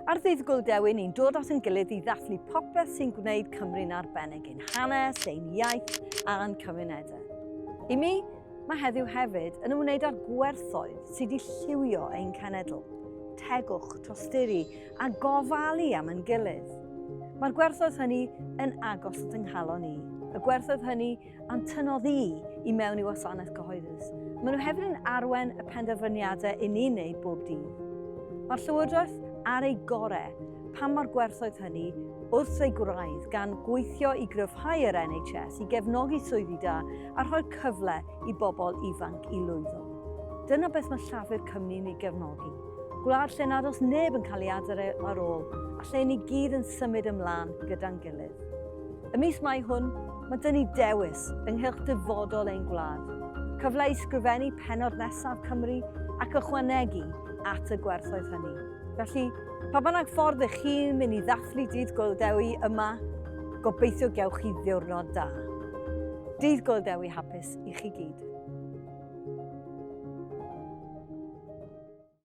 Ar Ddydd Gŵyl Dewi, ni'n dod at ein gilydd i ddathlu popeth sy'n gwneud Cymru'n arbennig, ein hanes, ein iaith a'n cymunedau. I mi, mae heddiw hefyd yn ymwneud â'r gwerthoedd sydd wedi lliwio ein cenedl. Tegwch, tosturi a gofalu am ein gilydd. Mae'r gwerthoedd hynny yn agos at yng nghalon i. Y gwerthoedd hynny a'n tynnodd i i mewn i wasanaeth cyhoeddus. Maen nhw hefyd yn arwain y penderfyniadau i ni'n wneud bob dydd. Mae'r Llywodraeth ar ei gorau pan mae'r gwerthoedd hynny wrth ei gwraidd, gan gweithio i gryfhau yr NHS, i gefnogi swyddi da a rhoi'r cyfle i bobl ifanc i lwyddo. Dyna beth mae Llafur Cymru'n ei gefnogi. Gwlad lle nad oes neb yn cael ei adael ar ôl a lle ni gyd yn symud ymlaen gyda'n gilydd. Y mis Mai hwn, mae dyn ni dewis ynghylch dyfodol ein gwlad. Cyfle i sgrifennu pennod nesaf Cymru ac ychwanegu at y gwerthoedd hynny. Felly, pa bynnag ffordd ych chi'n mynd i ddathlu Dydd Gŵyl Dewi yma, gobeithio gewch chi ddiwrnod da. Dydd Gŵyl Dewi hapus i chi gyd.